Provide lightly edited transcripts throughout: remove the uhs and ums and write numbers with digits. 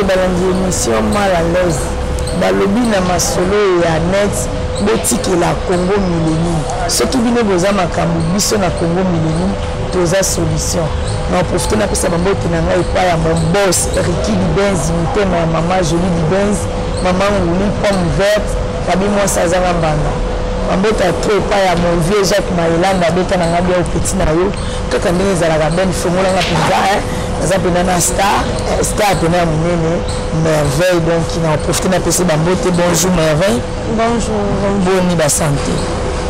Balandi émission Mal à l'aise, balobi na masolo ya net, botikela Congo Millennium. Soki bino boza makambo, biso na Congo Millennium toza solution. Na profite napesa bambote na ngai epai ya mon boss Ricky Dibenz, motema ya mama Jolie Dibenz, mama Nguli pomme verte, babi mwasi azanga mbanda. Bambote ya trop epai ya mon vieux Jacques Mayelanda, abeta na ngai bia opeti na yo kaka ndenge ezalaka. Ben fongolanga mpenza, naza mpena na star, star mpena ya monene, Merveille. Donc na profite napesi bambote. Bonjour Merveille. Bonjour. Boni basanté?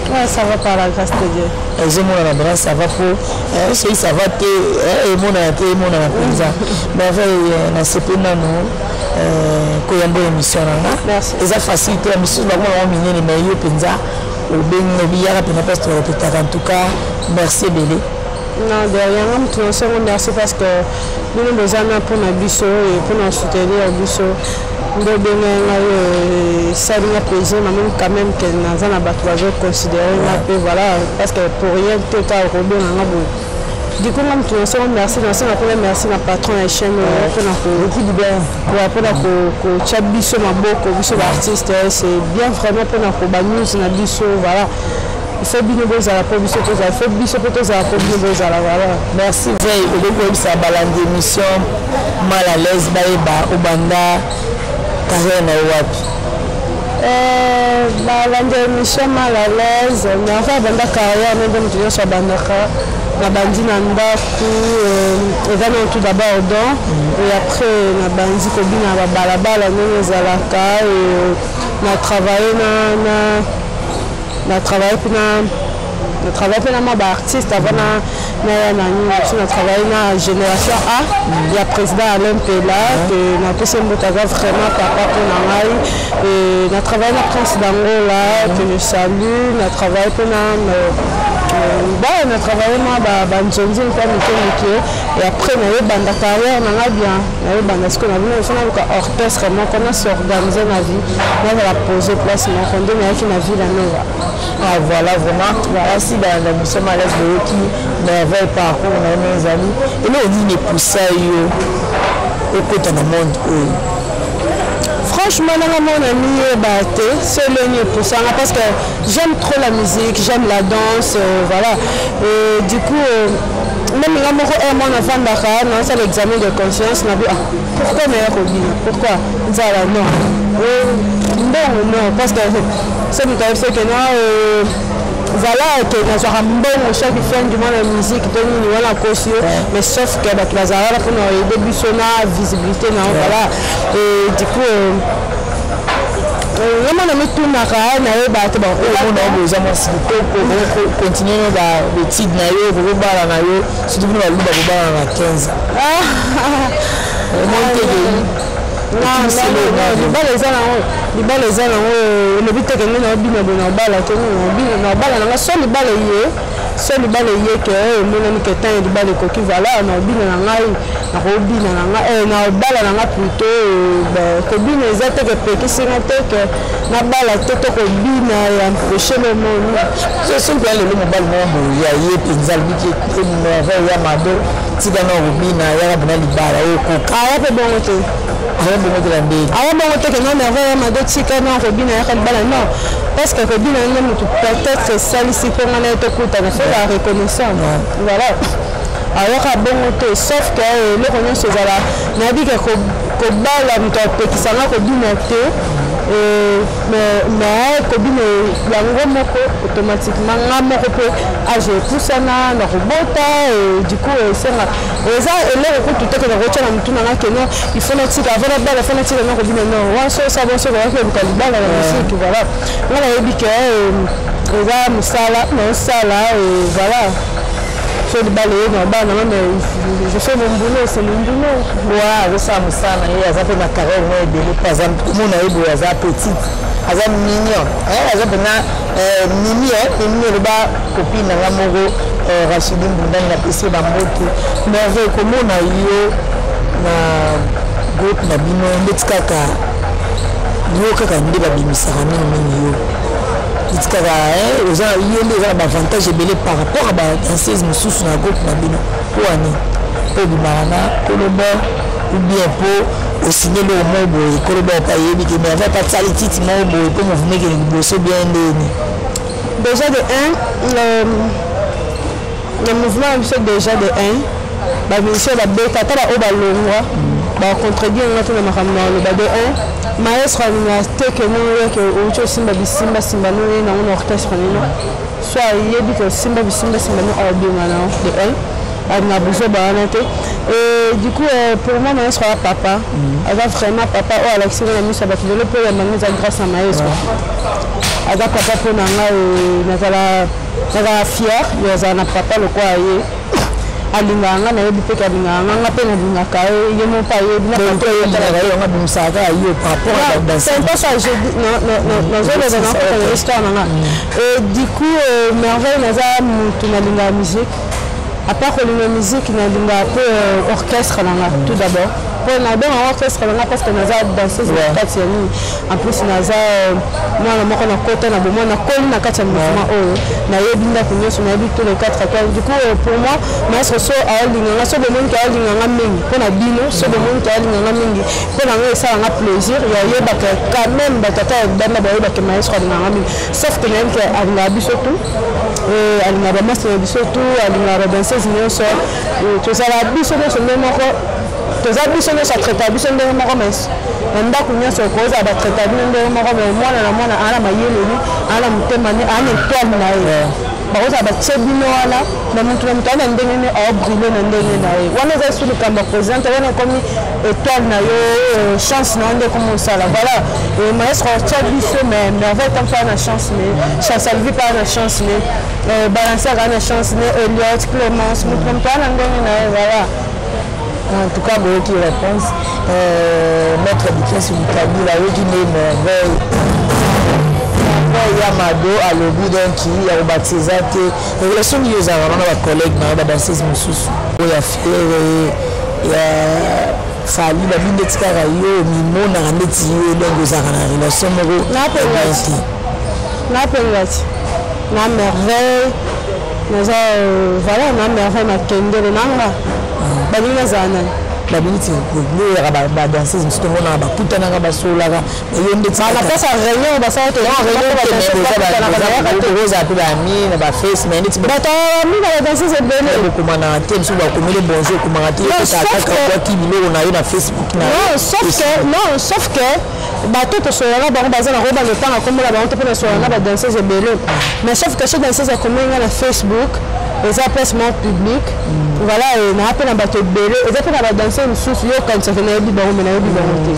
Ouais, ça va par la grâce de Dieu. Ezomonana mpena ça va, po soki ça va te, emonana te, emonana mpenza. Merveille, nasepe nano koyamba émission na nga. Eza facile te, misusu bakoma bango minene, mais yo mpenza obengi, obiyaka mpena place torepetaka. En tout cas, merci ebele. Non, de rien. Nga motu nyonso, merci, parce que bino boza na mpona biso e mpona soutenir biso. Nde obengai ngai, esali nga plaisir. Namoni quand même ke naza na bato bazoconsidere nga mpe, voilà, parce que pour rien te kaka kobenga nga boye. Du coup, nga motu nyonso, merci. Nasenga mpona merci na patron ya chaîne mpona mpona kotya biso maboko, biso baartiste. C'est bien vraiment mpona koba news na biso, voilà. Il faut bino bozala mpo biso tozala, il faut biso mpo tozala mpo bino bozala, voilà. Merci Veille. Okoki koyebisa balandi émission Mal à l'aise, bayeba obanda carrière na yo wapi? Balandi émission Mal à l'aise, mais enfin abanda carrière nde moto nyonso abandaka. Nabandi na ndako, eza nano tout d'abord don, et après nabandi kobina na babalabala ndenge ezalaka. Na travaille na travaille mpe na travaille mpe na mwa baartiste avant na naya na nini. So na travaille na Génération A ya président Alain Mpela, ke napesi mbote, aza vraiment papa mpo na ngai. Na travaille na Prince d'Angola, que je salue. Na travaille mpe na bon, na travaille mwa banzonzi mpe mike mike, et après nayebanda carrière na ngai bien. Nayebanda sikoyo na bino, faut naluka orchestre moko, nasorganize na vie, nazala pose place moko, nde nayaki na Villa Nova. Ah voilà, vraiment merci. Balanda biso Mal à l'aise, boyoki Merveille, parcours na ye ezali. Eloko nini epusa yo okota na monde oyo? Franchement, nanga mona miyeba te seloni epusanga, parce que j'aime trop la musique, j'aime la danse, voilà. Et du coup, même nga moko, un mois nafandaka, naosala examen de conscience, nabi: ah, pourquoi naya kobina? Pourquoi nzala? Non, mbongo non, parce que so moto ayebi soki na voilà ke nazwaka mbongo chaque fin du mois na musique to nini wana, akosi yo. Mais sauf ke bato bazala wana mpona aider biso na visibilité na, voilà. Et du coup, nga mona mitunaka, nayeba te. Omona oyo oza mwasi kitoko, continue no baétude na yo, kokobala na yo, surtout bino baluba kobala na 15 omoni teke. Libala eza nango, libala eza nango. Elobi teke nde naobina boye, naobala te, naobala nanga so libala eye, so libala eye ke emonani ke temps ya libala ekoki, voilà, naobina na ngai, nakobina na ngai, naobala na nga plutôt. Kobina eza te ke pekisinga te ke nabala te, to kobina ya empêche lomoni. Soki mpenza lelo mobali moko boye ya ye mpenza alobiki: "Merveille ya Mado, tika na kobina, yaka mpena libala", okoka? Aya mpe bongo te. Aya bongo te na ndenge? Aya bongo te ke non, Merveille ya Mado, tika na kobina, yaka libala, non, parce que kobina nde motu peut-être esalisi mpo nga na ye tokutana, faut la reconnaissant, voilà. Ayaka bongo te, sauf ke eloko nyonso ezala, nayebi ke kobala moto apekisanga kobina te, mais kobina yango moko automatiquement, nga moko mpe age epusana na kobota. Du coup, esenga eza eloko kutu te ke nakotya na motu nanga ke non, il faut natika avant nabala, faut natika na kobina, non. Wana so osala bonso, okokaki koluka libala na musique, voilà. Nga nayebi ke eza mosala naosala, voilà. So libala ye na bana nanga, mais je fais mon boulot, c'est mon boulot. Wa azosala mosala na ye, aza mpe na carrière na ebele, mpo aza komona ye boye, aza petite, aza mignon, aza mpena mimi, mimi eloba copine na nga moko Rachidi Mbundani, napesi ye bambote. Merveille, komona yo na groupe na bino, ndeti kaka yo kaka nde babimisaka mingimingi, yo neti kaka oza yo nde eza na baavantage ebele par rapport a badanseuse mosusu na groupe na bino. Mpo wani mpo obimaka na koloba ou bien mpo Osigné eloko moko boye, ekolo bao ayebi ke Merveille mpe asali titi moko boye mpo mouvement ekende liboso bien ndeni? Déjà de 1, na mouvement na biso, déjà de 1, bamusicien babeta, ata baoyo balongwa bacontredire nga te na makambo na oloba. De 1, maestro alingaka te ke no yeke outi osimba bisimbasimba no ye nango na orchestre nino. So ayebi ke osimba bisimbasimba no, aobima nango. De 1, alingaka buzoba wana te. Et du coup, pour moi, maestro aza papa, aza vraiment papa oyo alakisi nga na miso ya bato lelo mpo oyamba nga eza grâce na maestro. Aza papa mpo na ngai, nazala fier yo azala na papa lokola ye. Alingaka nga, nayebi mpe ke alingaka nga, nga mpe nalingaka ye, ye mo mpe ayebi. Abimisaka kaka yo par rapport à ba C'est un peu ça, je dis, nazoloba nakota na histoire na nga. Et du coup, Merveille, naza motu nalingaka musique. À part kolinga musique, nalingaka mpe orchestre na nga tout d'abord, mpo nabenga orchestre na nga parce que naza danseuse na kati ya nini. En plus, naza mwana moko nakota na bomwana, nakoli na kati ya mouvement oyo, nayebi ndako nyonso, nayebi tous les quatre coins. Du coup, pour moi, maestro so aolinga nga, so bomoni ke aolinga nga mingi mpo na bino, so bomoni ke aolinga nga mingi mpo na nga, esalanga plaisir ya oyebaka quand même bato ata ya libanda bayebaka maestro alinganga mingi. Sauf que nayebi ke alingaka biso tout, alingaka bamaster na biso tout, alingaka badanseuse nyonso, tozala biso nyonso nde moko, toza biso nyonso, atraita biso ndenge moko. Mais na ndako nyonso okozala batraita bino ndenge moko, mais mwana na mwana aa na mayeleli, aa na motema ne, aa na étoile na ye. Bakozala batie bino wana na motu na moto aa na ndenge ne aobrille na ndenge na ye. Wana eza su likambo ya présidente, wana ekomi étoile na yo, chance na yo nde ekomi osala. Voilà, maestro atia biso, mais Merveille tam mpe na chance ne, Chancelvi mpe na chance ne, Balancer na chance ne, Eliot, Clémence, motu na moto aa na ndenge na ye. Voilà. En tout cas, boyoki réponse, maître Bikesi Mukabila, ayoki nde Merveille ya Mado alobi. Donc ya kobakisa eza te. Relation nini ezalaka na bacollègue na yo, badanseuse mosusu oyo ya Ferre, ya Fally? Babi ndeti kaka yo mimonaka ndeti yo, donc ozalaka na relation moko te? Napenga ti na Merveille, naza, voilà, na Merveille Makendele nanga, balingi nazala nani? Babini ti oyaka badanseuse mosusu, tomonaka bakutanaka, basololaka, yo ndeti Na place ya réunion basala. Ozala mpe bami na baface, mais neti Bato ami na badanseuse ebele. Bokomana te, mosusu bakomeli bonjour, okomaka te, kaka bwaki biloko na yo na Facebook na Non, sauf que, non, sauf que bato tosololaka bango baza na koyeba lotanga kombola bango te mpo nasololaka na badanseuse ebele. Mais sauf que so danseuse akomeli nga na Facebook, eza place moko public, voilà, naa mpe na bato ebele, eza mpe na badanseuse mosusu yo okanisaka nayebi bango, mais nayebi bango te.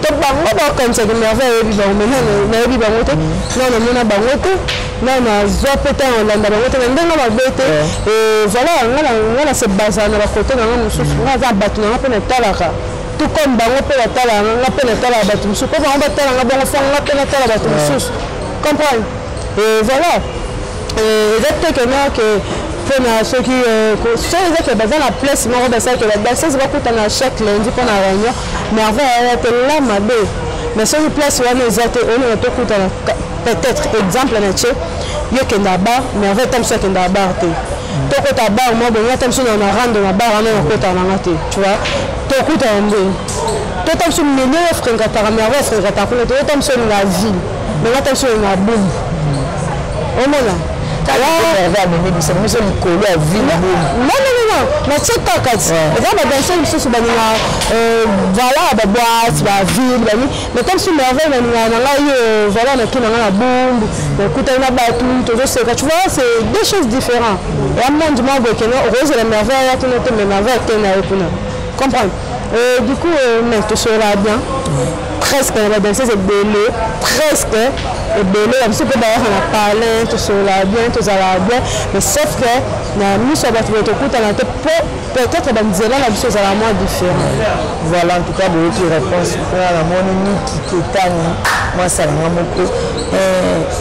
To bango bakanisaka Merveille ayebi bango, mais nayebi bango te, na namona bango te, na nazwa mpe ntango olanda bango te na ndenge mabe te. Voilà, nga na se bazala na bakote na nga mosusu, nga aza bato na nga mpe natalaka tout comme bango mpe batalaka nga, nga mpe natalaka bato mosusu mpo bango batalanga bongo, fo nga mpe natala bato mosusu, comprendre. Et voilà, eza te ke no ke mpona soki so eza ke baza na place moko basalaki badanseuse bakutana chaque lundi mpona réunion, Merveille aya te la mabe. Mais soki place wana eza te, oyo tokutana, peut-être exemple na tie, yo okenda bar, Merveille ta mosu akenda bar te, tokota bar moko bongo, ata mosu na rando na bar wana nakota nanga te, tu vois, tokutana nde tota mosu milieu oyo fréquentaka Merveille, fréquentaka kuna te. Ota mosu olinga ville, mais nga ta mosu olinga Bumbu, omona. Amemi biso biso likolo ya ville. Non, non, non, non, natie kaka ti eza badanseuse mosusu balinga, voilà, baboite, baville bani, mais comme si Merveille balingaka na ngai, voilà, naki na ngai na Bumbu, nakutani na bato, tozoseka, tu vois, c'est deux choses différentes. Ya monde moko boye kende okozela Merveille aya kuna te, mais Merveille akende na ye kuna, comprendre. Du coup, mais tosololaka bien presque na badanseuse ebele, presque ebele ya biso mpe bayaka na palin, tosololaka bien, tozalaka bien. Mais sauf que na miso ya bato boye tokutana te mpo peut-être banzela na biso ezalaka mwa différent. Voilà, en tout cas boyoki réponse mpona namoni Niki Ketani mwasalanga moko.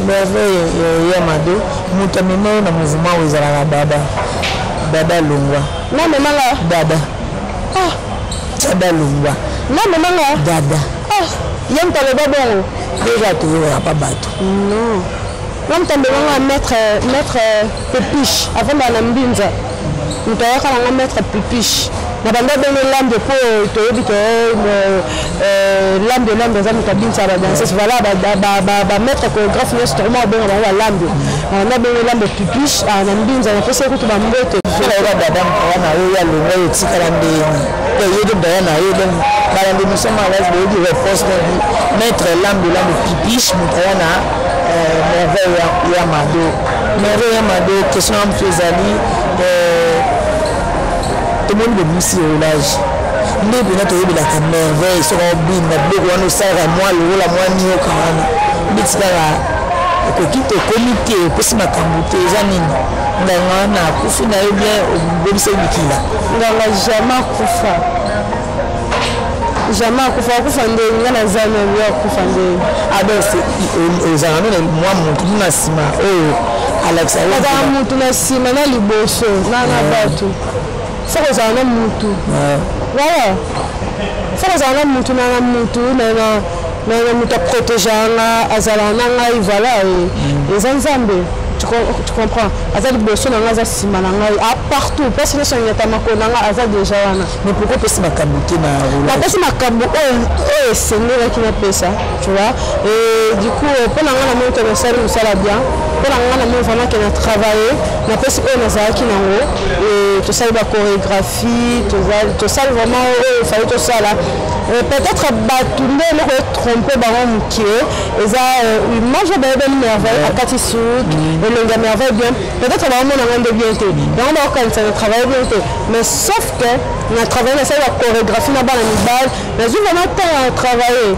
Merveille ya Mado, moto amema yo na mouvement oyo ezalaka Dada, Dada Longwa. Namemanga? Dada. Ah. Dada Longwa. Namemanga? Dada. Ah, ye moto aloba bongo? Déjà toyokaka pa bato. Non, nga moto amemanga maître Pepiche, avandaka na Mbinza, moto ayaka nanga maître Pepiche. Na banda benge lambe po toyebi ke lambe lambe aza moto abinisa ba danseuse, voilà, ba maître chorégraphe nyonso tokoma kobenga bango balambe. Na benge lambe pipiche na mbinza, napesi ye kutu bambote. Oyoka dada wana oyo ya longo oyo etikala ndeni to yebi daya na ye. Donc balandi émission malasi, boyebi réponse. Donc maître lambe lambe pipiche, moto aya na Merveille ya Mado. Merveille ya Mado, question ya mosu ezali: tomoni bobimisi roulage nde mpena toyebelaka Merveille, soki obina biloko wana osalaka mwa lokola mwa nioka wana, ndeti kaka okoki tokomi te, opesi makambo te. Eza nini? Nganga wana akufi na yo bien, obobisa bikila? Nganga jamais akufa, jamais akufa. Akufa ndenge nga naza meme, yo akufa ndenge? Ah, donc ozalaka nde mwa motu na nsima oyo alakisa? Azala motu na nsima na liboso na bato. Fo kozala na mutu, voilà, fo kozala na mutu na mutu na mutu aprotege nga, azala na ngai, voilà. Eza Nzambe, tu comprends? Aza liboso na ngai, aza nsima na ngai, a partout, place nyonso nyata makolo na ngai, aza déjà wana. Mais pourquoi opesi makambo te na Napesi makambo oyo esengelaki napesa, tu vois. Et du coup, mpo na ngai, namoni ke nasali mosala bien. Mpo na ngai, namoni vraiment ke na travaille, napesi oyo nazalaki nango. Tosali bachorégraphie, tosali vraiment oyo efali tosala. Peut-être bato nde eloko etrompe bango moke eza image oyo bayebani Merveille akati suki, elongi ya Merveille bien. Peut-être baomonanga nde bien te, yango bakokanisa na travaille bien te. Mais sauf que na travaille, nasali bachorégraphie na bana mibali, nazwi vraiment temps ya travailler.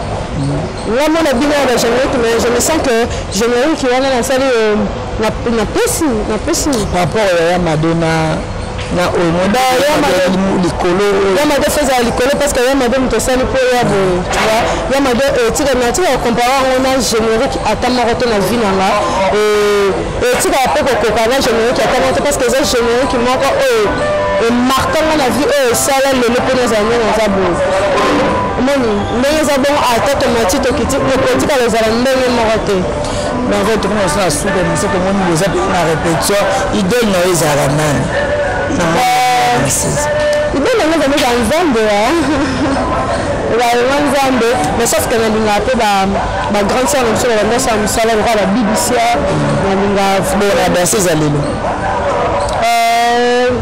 Nga mona bino ya bagénérique, mais je me sens que générique wana nasali, napesi. Par rapport ya Madonna na oyo likolo? Ya Mado fo ezala likolo, parce que ya Mado moto osali mpo ya boye, tu vois. Ya Mado etika, natika kocompare yango na générique ata moko te na vie na nga. Etikaka mpe kokoka na générique ata moko te, parce que eza générique moko oyo emarka nga na vie, oyo esala lelo mpo nazala nde naza boye. Omoni ndenge eza bongo, ata tomati, tokiti, ekotikala ezala ndenge moko te. Merveille, tokomi na na suka émission. Tomoni boza mpe na répétition. Idole na yo ezalaka nani? Idole na nga eza Nzambe, ezalaka Nzambe. Mais sauf que nalingaka mpe bagrande sœur na biso, babanda osala mosala lokola babibisia, nalingaka. Bon, na danse eza lelo?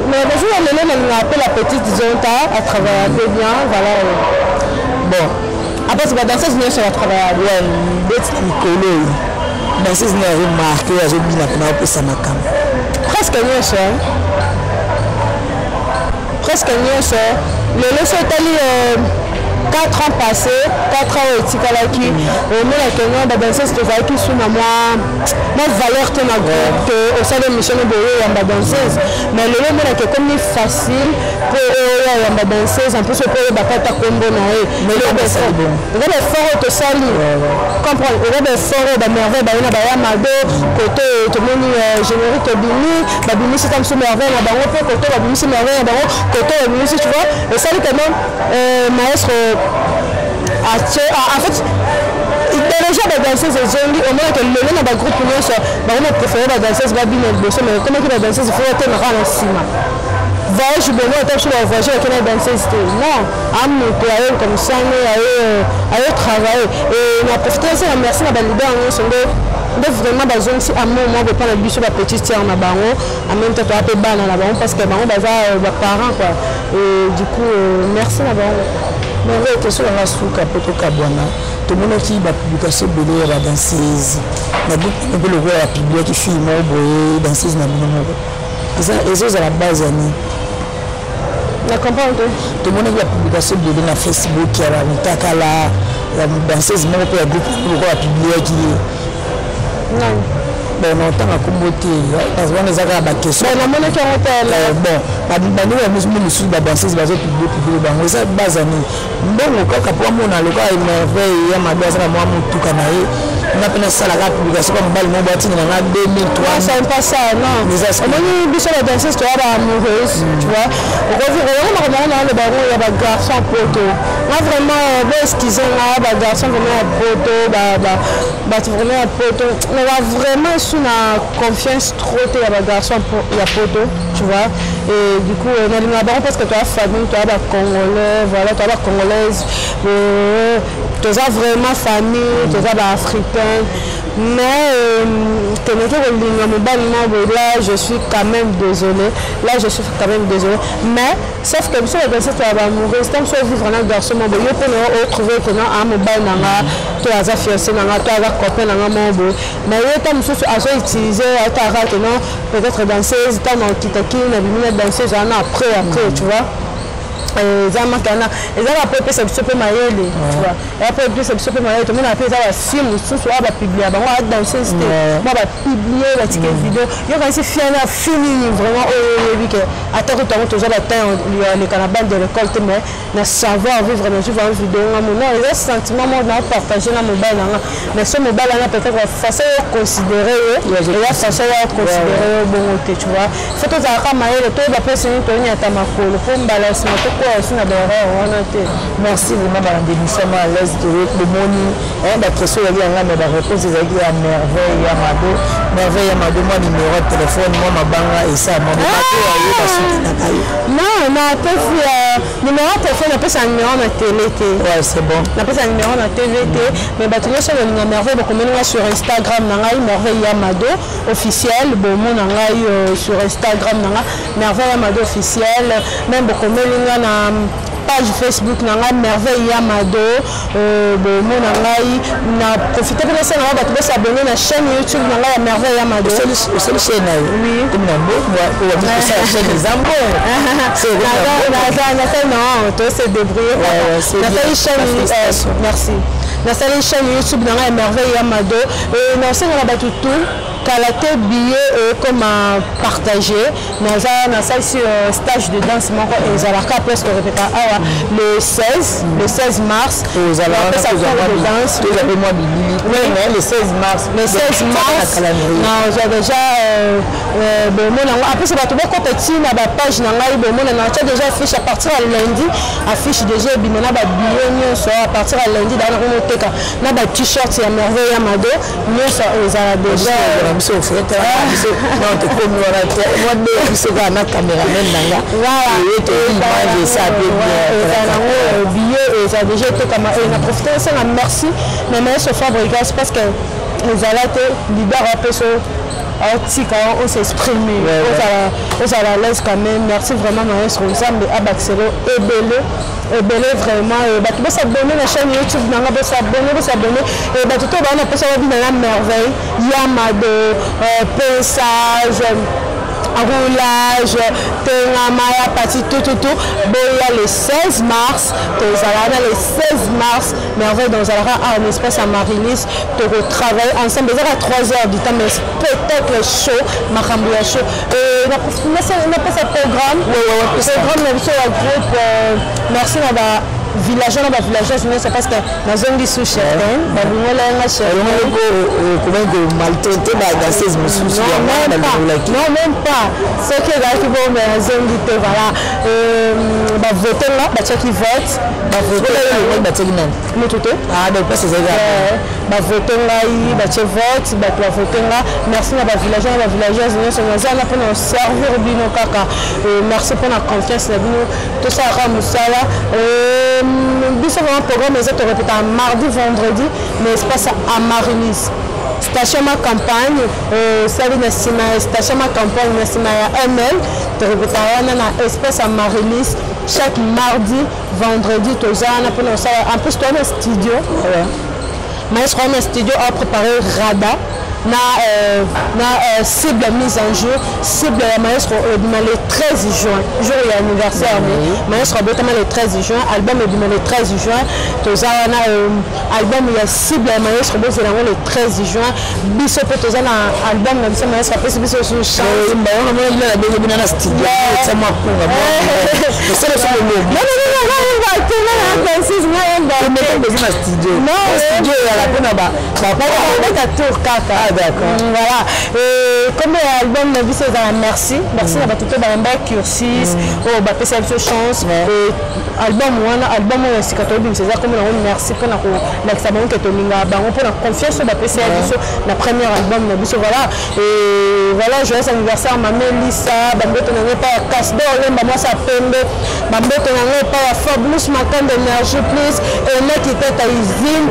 Mais danse ya lelo, nalingaka mpe la petite Zonta, atravaille mpe bien, voilà. Bon. Après, badanseuse nyonso batravaille. Ouais, ndeti na mikolo oyo, danseuse nini azomarke, oyo azobina mpona opesa makambo? Presque nyonso, presque nyonso. Lelo so otali 4 ans passé, 4 ans oyo etikalaki, omonaka ngo badanseuse tozalaki su na mwa valeur te na groupe, ke osala émission no boye, oyamba danseuse. Mais lelo omonaka ekomi facile mpo oyo oyamba danseuse, en plus mpo oyebaka ata kombo na ye. Eza baeffort oyo tosali, comprendre, eza baeffort oyo bamerveille baye na baya Mado. Kote oyo tomoni générique ebimi, babimisi ta mosu merveille na bango, mpe kote babimisi merveille na bango, kote oyo babimisi, tu vois, esali quand même maestro atie. En fait, idéologie ya badanseuse ezongi. Omonaka lelo na bagroupe nyonso, bango bapréféré badanseuse babina liboso, mais ekomaki badanseuse fo batemaka na nsima. Voyage bongo, ata biso bavoyage, bakenda danseuse te. Non, amoto aye comme ça, ne aye travailler. Et na profite ese na merci na baleader nyonso nde vraiment bazongisi amour moko epa na biso bapetite sœur na bango. En même temps toya mpe bana na bango, parce que bango baza baparent, quoi. Et du coup, merci na bango. Mais question nanga suka mpo tokabwana: tomonaki bapublication ebele ya badanseuse na groupe mpe lokola bapubliaki fille moko boye, danseuse na bino moko, ezozala base ya nini? Na comprendre. Tomonaki bapublication ebele na Facebook ya bamitakala ya danseuse moko mpe ya groupe lokola bapubliaki ye. Nani? Bon, na otanga kombo te, wana eza kaka baquestion. Namonaki yango te. Bon, bandeko ya mosusu mosusu, badanseuse bazopublie publie bango, eza base ya nini? Mbongo kaka po amona lokola Merveille ya Mabe aza na mwa motuka na ye, nga mpe nasalaka publication pa mobali moko batinda na nga 2003. C'est pas ça, non. Omoni biso badanseuse toya baamoureuse, tu vois. Okoki makambo yango na bango ya bagarçon poto. Nga vraiment, bo excuse nga, bagarçon vraiment ya poto, bato vraiment ya poto, naza vraiment su na confiance trop te ya bagarçon ya poto, tu vois. Et du coup, nalingaka bango parce que toya famille, toya bacongolais, voilà, toya bacongolaise, toza vraiment famille, toza baafricaine. Mais keneke kolinga mobali moko boye, là je suis quand même désolée, là je suis quand même désolée. Mais sauf que biso badanse, toya baamoureuse. Ntango so ovivre na garçon moko boye, yo mpe na otrouve que non, a mobali na nga, to aza fiancé na nga, to aza copain na nga moko boye, mais ye ta mosusu azo utiliser, ataka que non, peut-être danseuse, ntango okitaki na bimi na danseuse wana, après, tu vois, eza makana, eza bapo epesa biso mpe mayele, tu vois, eza po epesa biso mpe mayele. Tomona mpe eza bafilme mosusu oyo bapublia bango, a danseuse te, mwa bapublie, batike video. Yo kanisi fiana fini vraiment oyo oyebi ke ata kutu yango toza batin ya leka na bande de l'école te, mais na savoir vivre, na vivre video nga mo non, eza sentiment moko na partage na mobali nanga. Mais so mobali wana, peut-être façon yo considéré ye, eza façon yo considéré yo bongo te, tu vois. Faut tozalaka mayele, toyeba mpesi nini tonyata makolo mpo mbala nsima tokoya osi na baerreur wana te. Merci vraiment. Balanda émission ma à l'aise, bomoni baquestion ezalaki yanga, mais baréponse ezalaki ya Merveille ya Mado. Merveille ya Mado, mwa numéro ya téléphone, mwa mabanga esa mwa bato aye basutenaka yo. Non, napesi numéro ya téléphone, napesa numéro na télé te. Ouais, c'est bon. Napesa numéro na TV te, mais bato nyonso balinga Merveille bakomelinga sur Instagram na ngai, Merveille ya Mado officiel. Bomona ngai sur Instagram na nga, Merveille ya Mado officiel. Même bokomelinga na page Facebook na ngai, Merveille ya Mado, bomona ngai. Na profite mpe nasala nga bato bosabone na chaîne YouTube na ngai ya Merveille ya Mado. Osali chaîne na yo? Oui. Komi na mbongo, osala chaîne eza mbongo. Nasali, non, to se débrouiller. Nasali chaîne, merci, nasali chaîne YouTube na ngai ya Merveille ya Mado. Nasenga na bato tout, kala te billet ekoma partage. Naza nasalisi stage de danse moko ezalaka presque répéta awa le 16, le 16 mars. Napesa cours de danse. Mwa bilili le 16 mars. Le 16 mars nazwa déjà, bomona yango. Apesa bato bokota ntina bapage na ngai, bomona natya déjà affiche à partir ya lundi. Affiche déjà ebima na babillet nyonso à partir ya lundi. Daa nakomoteka na ba t-shirt ya Merveille ya Mado nyonso ezala déjà. Biso biso tokomi wana te, mwa de biso kaka na cameraman na nga image esa pe. Eza nango billet eza déjà etekama. Na profite osenga merci na maestro Fabrigas, parce que ezala te leader apeso aotika osexprime, ozala à l'aise quand même. Merci vraiment, maestro. Nzambe abakiselo ebele ebele vraiment. Bato bosabone na chaîne YouTube nanga, bosabone, bosabone. Bato to baa na mposa babina na Merveille ya Mado, pensage, roulage, tengama ya pati, tututu, boya le 16 mars. Tozala na le 16 mars, Merveille tozalaka awa na espace ya Marilis, tokotravaille ensemble. Ezaka 3 heures du temps, mais spectacle show, makambo ya show. Napesa programme na biso ya groupe. Merci na ba villageois na bavillageoise nyonso, parce que nazongi su cheftaine, balongola cheftaine. Okomaki komaltraite badanseuse mosusu? Non, même pas. Soki ezalaki bongo, me nazongi te. Voilà, bavote nga, batiaki vote. Batiaki nani? Motu te. Donc place ezalaki. Bavote ngai, batie vote, bato bavote nga. Merci na bavillageois na bavillageoise nyonso. Naza wana mpona servir bino kaka. Merci mpona confiance na bino. Tosalaka mosala biso vraiment. Programme eza, torepeta mardi, vendredi, mais espace à Marilis, station Ma Campagne. Osali na nsima ya station Ma Campagne, na nsima ya ML, torepeta wana na espace à Marilis chaque mardi, vendredi. Toza wana mpona kosala. En plus toza na studio, maestro wana studio a préparé rada na cible mise en jour. Cible ya maestro ebima le 13 juin, jour ya anniversaire. Maestro abotama le 13 juin, album ebima le 13 juin. Toza wana, album ya cible ya maestro, bozela yango le 13 juin. Biso mpe toza na album na biso, maestro apesi biso su chance. Na studio tia mwa kunga. Non, Boza na studio? Studio eyaka mpona babeta tour kaka. Ah, d'accord. Voilà, comme album na biso ezala merci, merci na bato to bayamba cursus oyo bapesa biso chance. Album wana, album oyo sika toyebimisa, eza komona yango merci, mpona kolakisa bango ke tolingaka bango mpona confiance oyo bapesa ya biso na premier album na biso. Voilà, et voilà, joyeux anniversaire mame Lisa. Bamboto na ngai epai ya Casdo Olemba, mwasi ya pembe. Bamboto na ngai epai ya Fablus Makanda, Énergie Plus, eleki tata usine.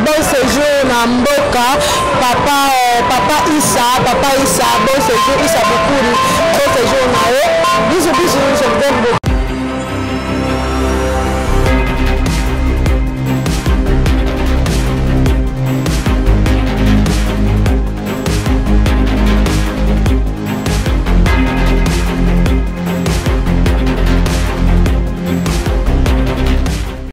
Bon séjour na mboka, papa, papa Isa, papa Isa, bon séjour. Isa Bukuri, bon séjour na yo. Bisous, bisous, je vous aime beaucoup.